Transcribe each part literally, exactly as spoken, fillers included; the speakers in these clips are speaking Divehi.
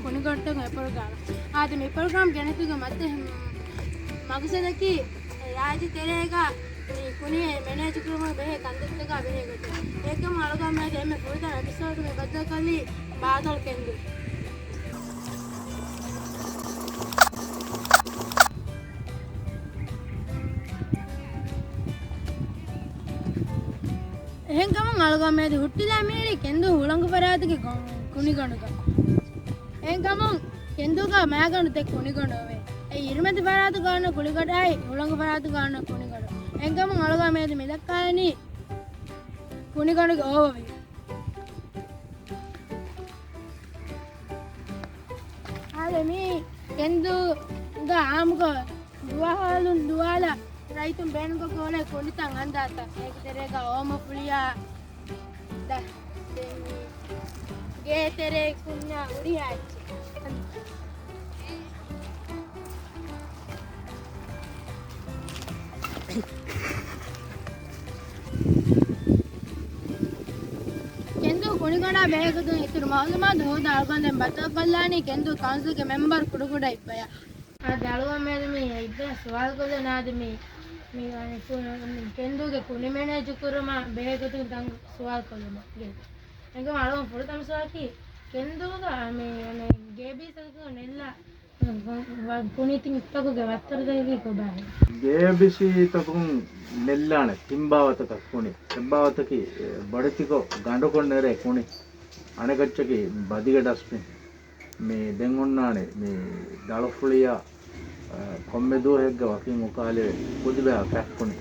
ކުނިގޮނޑުތަކުން އެ ޕްރޮގްރާމަށް. އާދެ، މި ޕްރޮގްރާމް ގެނެސްދިނުމުގެ މައްސަލަ-، މަގުސަދަކީ ރާއްޖެ ތެރޭގަ މި ކުނި މެނޭޖު ކުރުމަށް ބެހޭ ކަންތައްތަކާ ބެހޭ ގޮތަށް. އެކަމަށް އަޅުގަނޑުމެން އެންމެ ފުރަތަމަ އެޕިސޯޑު މި ބައްދަލުކޮށްލީ ބާދަލް ކެންދޫ. އެހެންކަމުން އަޅުގަނޑުމެން އަދި ހުއްޓިލާ މިހިރީ ކެންދޫ ހުޅަނގު ފަރާތުގެ ގޮ-، ކުނިގަނޑުގަ. އެހެންކަމުން ކެންދޫގަ މައިގަނޑު ދެ ކުނިގަނޑު އޮވޭ. އެއީ އިރުމަތި ފަރާތުގަ އޮންނަ ކުނިގަނޑާއި ހުޅަނގު ފަރާތުގަ އޮންނަ ކުނިގަނޑު. އެހެންކަމުން އަޅުގަނޑުމެން މި ދައްކާލަނީ ކުނިގަނޑުގެ އޯވަވިޔު. އާދެ، މީ ކެންދޫގަ އާއްމުކޮށް ދުވަހާލުން ދުވާލަށް ރައްޔިތުން ބޭނުންކޮށްގެން އުޅޭ ކޮނޑިތައް އަންދާތަން. އޭގެ ތެރޭގަ އޯމަފުޅިއާ، ދަ-، ދެން ގޭތެރޭ ކުންޏާ ހުރިހާ އެއްޗެއް. ކެންދޫ ކުނިގަނޑާ ބެހޭގޮތުން އިތުރު މައުލޫމާތު ހޯދާ އަޅުގަނޑުމެން ބައްދަލުކޮށްލާނީ ކެންދޫ ކައުންސިލްގެ މެމްބަރު ކުޑަކުޑަ އިއްބަޔާ. އާދެ، އަޅުގަނޑުމެން މި އިއްބަޔަށް ސުވާލުކޮށްލަން. އާދެ، މި، މި، މި ކެންދޫގެ ކުނި މެނޭޖު ކުރުމަށް ބެހޭގޮތުން ތަން ސުވާލުކޮށްލުމަށް. އެނގޭ. އެނގޭ، އަޅުގަނޑު ފުރަތަމަ ސުވާލަކީ، ކެންދޫގަ މި، މި ގޭބީސީތަކުން ނެއްލާ ވަ-، ވަ-، ކުނިތަކުގެ ވައްތަރުތަކަކީ ކޮބާހޭ؟ ގޭބީސީތަކުން ނެއްލާނެ ތިން ބާވަތަކަށް ކުނި. އެއް ބާވަތަކީ، އެ، ބޮޑެތިކޮށް ގަނޑުކޮށް ނެރޭ ކުނި. އަނެކައްޗަކީ ބަދިގެ ޑަސްބިން. މި ދެން އޮންނާނެ މި ދަޅުފުޅިއާ، އަ، ކޮންމެ ދުވަހެއްގަ ވަކިން އުކާލެވޭ ކުދިބައި ފަތްކުނި.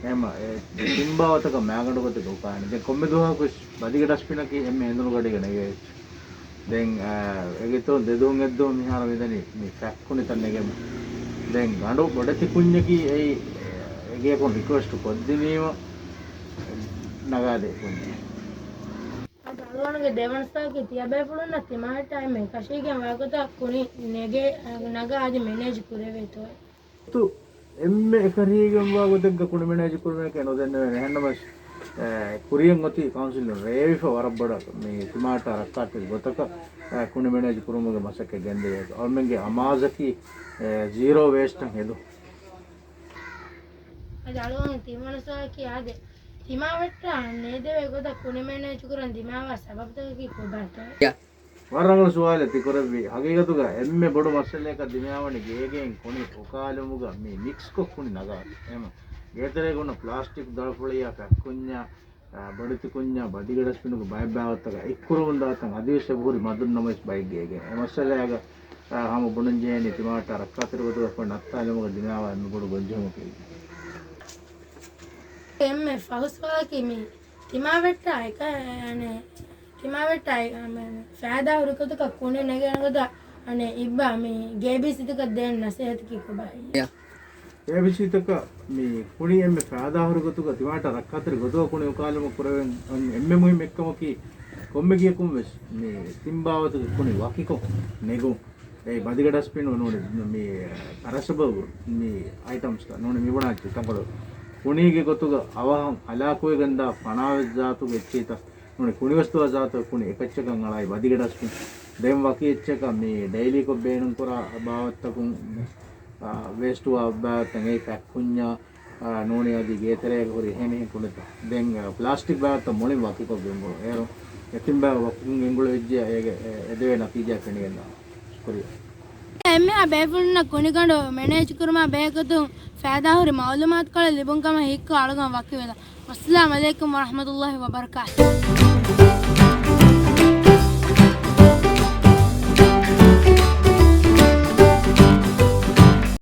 އެހެމަ އެ ތިން ބާވަތަކަށް މައިގަނޑު ގޮތެއް އުކާނެ. ދެން ކޮންމެ ދުވަހަކުވެސް ބަދިގެ ޑަސްބިނަކީ އެންމެ ހެނދުނުގަޑީގަ ނެގޭ އެއްޗެއް. ދެން، އަ، އެގެތޯ ދެދުހުން އެއްދުވަހު މިހާރު މިދަނީ މި ފަތްކުނިތައް ނެގެމު. ދެން ގަނޑު ބޮޑެތި ކުންޏަކީ އެއީ އެގޭކުން ރިކުއެސްޓް ކޮށްދިނީމަ ނަގާދޭ ކުންޏެއް. އަދި އަޅުގަނޑުގެ ދެވަނަ ސުވާލަކީ ތިޔަބޭފުޅުންނަށް ތިމާވެއްޓާ އެންމެ އެކަށީގެން ވާގޮތަށް ކުނި ނެގޭ، ނަގާ އަދި މެނޭޖް ކުރެވޭތޯ؟ ތު، އެންމެ އެކަށީގެންވާ ގޮތެއްގަ ކުނި މެނޭޖް ކުރުމެކޭ ނުދެންނެވޭނެ. އެހެންނަމަވެސް، އެ، ކުރިއަށް އޮތީ ކައުންސިލުން ރޭވިފަ ވަރަށް ބޮޑަށް މި ތިމާވެއްޓާ ރައްކާތެރި ގޮތަކަށް، އެ، ކުނި މެނޭޖް ކުރުމުގެ މަސައްކަތް ގެންދެވޭތޯ. އަޅުމެންގެ އަމާޒަކީ، އެ، ޒީރޯ ވޭސްޓަށް ހެދުން. އަދި އަޅުގަނޑު ތިންވަނަ ސުވާލަކީ އާދެ، ތިމާވެއްޓާ ނޭދެވޭ ގޮތަށް ކުނި މެނޭޖް ކުރަން ދިމާވާ ސަބަބުތަކަކީ ކޮބާތޯ؟ ވަރަށް ރަނގަޅު ސުވާލެއް ތި ކުރެއްވީ. ހަގީގަތުގަ އެންމެ ބޮޑު މައްސަލައަކަށް ދިމާވަނީ ގޭގެއިން ކުނި އުކާލުމުގަ މި މިކްސްކޮށް ކުނި ނަގާ. އެހެމަ ގޭތެރޭގަ އޮންނަ ޕްލާސްޓިކް ދަޅުފުޅިއާ ފަތްކުންޏާ، އާ، ބޮޑެތި ކުންޏާ ބަދިގެ ޑަސްބިނުގެ ބައެއް ބާވަތަކަށް އެއްކުރަމުން ދާތަން އަދިވެސް އެބަހުރި މަދުން ނަމަވެސް ބައެއް ގޭގެ. އެ މައްސަލައިގަ، އާ، ހަމަ ބުނަން ޖެހޭނީ ތިމާވެއްޓާ ރައްކާތެރި ގޮތުގަ ނައްތާލުމުގަ ދިމާވާ އެންމެ ބޮޑު ގޮންޖެހުމަކީ. އެންމެ ފަހު ސުވާލަކީ މި ތިމާވެއްޓާ އެކަ-، އަނެ، ތިމާވެއްޓާ އެ-، އަމެ، ފައިދާ ހުރި ގޮތަކަށް ކުނި ނެގޭނެ ގޮތަށް، އަނެ، އިއްބާ މި ގޭބީސީތަކަށް ދޭން ނަސޭހަތަކީ ކޮބާހޭ؟ ގޭބީސީތަކަށް މި ކުނި އެންމެ ފައިދާ ހުރި ގޮތުގަ ތިމާވެއްޓާ ރައްކާތެރި ގޮތުގަ ކުނި އުކާލުމަށް ކުރެވެން އެންމެ މުހިއްމު އެއްކަމަކީ، ކޮންމެ ގެޔަކުން ވެސް މި ތިން ބާވަތުގެ ކުނި ވަކިކޮށް ނެގުން. އެ ބަދިގެ ޑަސްބިން ނޫނީ މި ކަރަސަބަބު މި އައިޓަމްސް ނޫނީ މި ބުނާ ތަންކޮޅު ކުނީގެ ގޮތުގަ އަވަހަށް ހަލާކުވެގެންދާ ފަނާވެސް ޒާތުގެ އެއްޗިތައް ނޫނީ ކުނިވަސްތުވާ ޒާތުގެ ކުނި އެކައްޗަކަށް އަޅާއި ބަދިގެ ޑަސްބިން. ދެން ވަކި އެއްޗަކަށް މި ޑެއިލީކޮށް ބޭނުންކުރާ ބާވަތަކުން، އާ، ވޭސްޓުވާ ބާވަތަށް އެ ފަތްކުންޏާ، އާ، ނޫނީ އަދި ގޭތެރޭގަ ހުރި އެހެނިހެން ކުނިތައް. ދެން، އާ، ޕްލާސްޓިކް ބާވަތައް މުޅިން ވަކިކޮށް ގެންގުޅުން. އޭރު އެ ތިން ބާ ވަކިކޮށް ގެންގުޅެވިއްޖެ އޭގެ އެ-، އެދެވޭ ނަތީޖާ ފެނިގެންދާނެ. ކުރިއަށް. އެންމެހާ ބޭފުޅުންނަށް ކުނިގަނޑު މެނޭޖް ކުރުމާ ބެހޭގޮތުން ފައިދާހުރި މައުލޫމާތުކޮޅެއް ލިބުން ކަމަށް ހިތްކޮށް އަޅުގަނޑު ވަކިވެލަން. ވައްސަލާމް ޢަލައިކުމް ވަރަޙްމަތުﷲި ވަބަރަކާތުހު.